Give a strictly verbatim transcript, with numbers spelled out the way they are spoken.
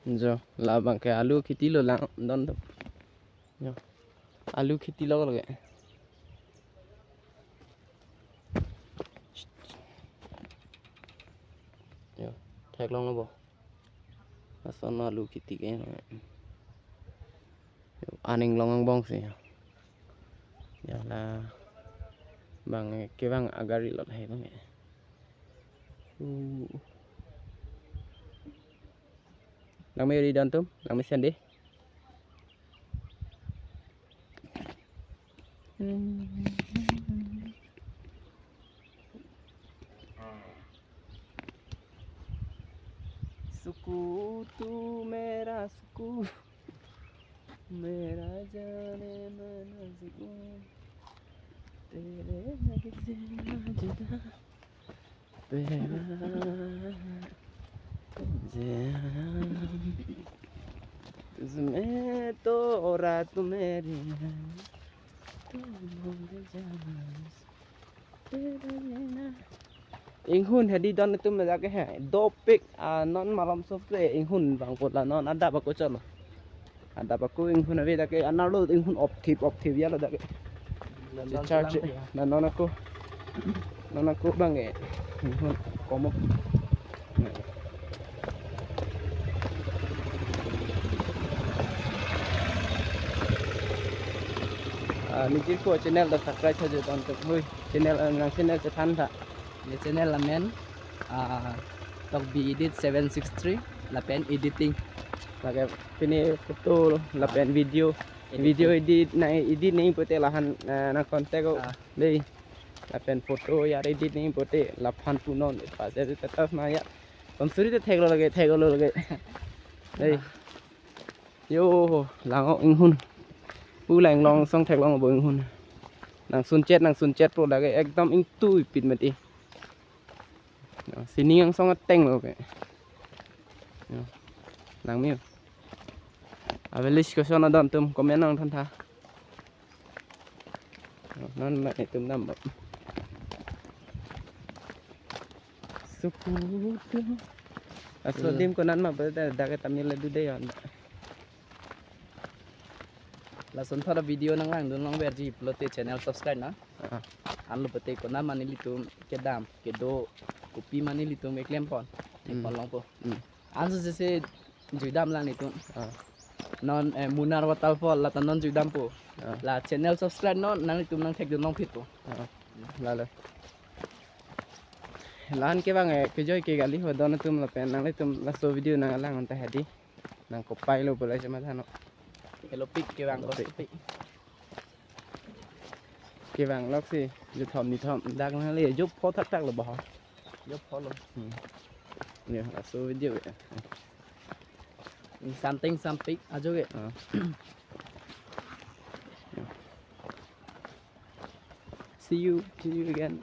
Jo, labang ke alu kheti lo lang don do. Jo. Alu kheti lo lage. Jo, theklong lo bo. Lason alu kheti ke. Aning long angbong si. Jo, labang ke bang agari lot hai bang. Uh. Langme ri don atum, langmesen dei. Suku tu mera suku, mera jane mana suku, tere nagi jana juda. Tumhe to aur tumhe re. Inghun hedi don atum dak ke he. Dopik, ah, non malom sope inghun bang pula non adap ako cholo. Adap ako inghun ave dak ke anerlo inghun opthip opthip ya lo dak ke. Chechar che. Na non ako. Non ako bang eh. Inghun komo. Ah, nijir ko channel ta subscribe tha je don atum. Hui, channel, ah, nang channel chethan tha. Ne channel amen, ah, Tokbi Edit seven six three, lapen editing. Lake pini photo lapen video. Editing. Video edit nang edit nangji pute lahan, eh, nang contact o. Ah. Dei. Lapen photo ya edit nangji pute laphan punon. Pas ya tetas na ya. Kom suri te theklo lage, theklo lage. Dei. Ah. Jo, lang o inghun. Pu lang long song theklong bo inghun. Nang sunchet, nang sunchet po lage ekdom ingtui pit mati. Jo, sining angsong ateng lo ke. Jo. Langme. Ave list koson adon atum comment nangthan tha. Jo, non ma itum nam ba. Sukutu. Aso Hmm. dim konan ma ba da, dak ke Tamil le dude yon. Lason thora video nang langdun long verji pulote channel subscribe na. Ah. Anlo pute konat ma nelitum kedam, kedo, kopi ma nelitum keklem pon. Hmm. Thek pon longpo. Hmm. Anso jese juidam lang nelitum. Ah. Non, eh, Munnar waterfall lata non juidampo. Ah. La channel subscribe non nanglitum nangthekdun longphitpo. Ah. Lalo. Lan ke bang eh kejoi ke kali ho don atum lapen nanglitum laso video nanglang anta hedi. Nang kopai lo bolai sama thano. Hello pik ke bang Hello pik. Kopi. Ke bang lok si juthom nithom dak nang le jup pho thak thak lo bah. Jup pho lo. Hmm. Ya, laso video ya. Something something ajo ke. Ah. Ya. See you, see you again.